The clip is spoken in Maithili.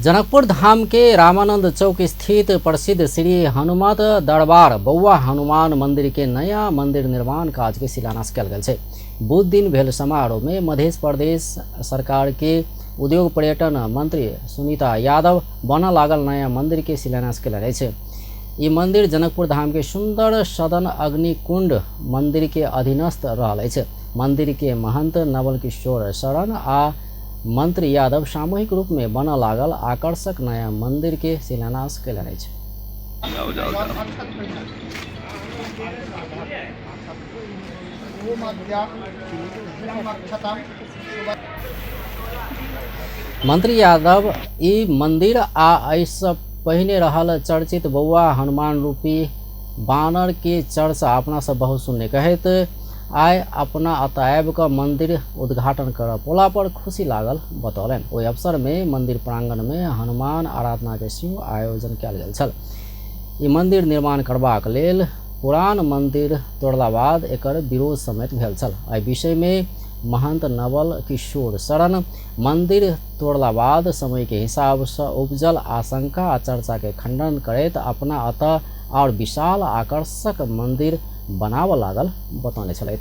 जनकपुर धाम के रामानंद चौक स्थित प्रसिद्ध श्री हनुमत दरबार बौआ हनुमान मंदिर के नया मंदिर निर्माण काज के शिलान्यास कयल गेल छै। बुध दिन भेल समारोह में मध्य प्रदेश सरकार के उद्योग पर्यटन मंत्री सुनीता यादव बनऽ लागल नया मंदिर के शिलान्यास कयलनि अछि। ई मंदिर जनकपुर धाम के सुंदर सदन अग्निकुंड मंदिर के अधीनस्थ रहल अछि। मंदिर के महंत नवल किशोर शरण आ मंत्री यादव सामूहिक रूप में बनऽ लागल आकर्षक नया मंदिर के शिलान्यास कयलनि अछि। जाओ जाओ जाओ। मंत्री यादव ई मंदिर आ एहिसँ पहिने रहल चर्चित बौआ हनुमान रूपी बानर के चर्चा अपना सब बहुत सुनने कहैत आइ अपना अतः आबि कऽ मंदिर उद्घाटन करऽ पौला पर खुशी लागल बतौलनि। ओहि अवसर में मंदिर प्रांगण में हनुमान आराधना के सेहो आयोजन कयल गेल छल। ई मंदिर निर्माण करबाक लेल पुरान मंदिर तोड़ला बाद एकर विरोध समेत भेल छल। एहि विषय में महंत नवल किशोर शरण मंदिर तोड़ला बाद समय के हिसाब से उपजल आशंका आ चर्चा के खंडन करैत अपना अतः और विशाल आकर्षक मंदिर बनाबऽ लागल बतौने छलथि।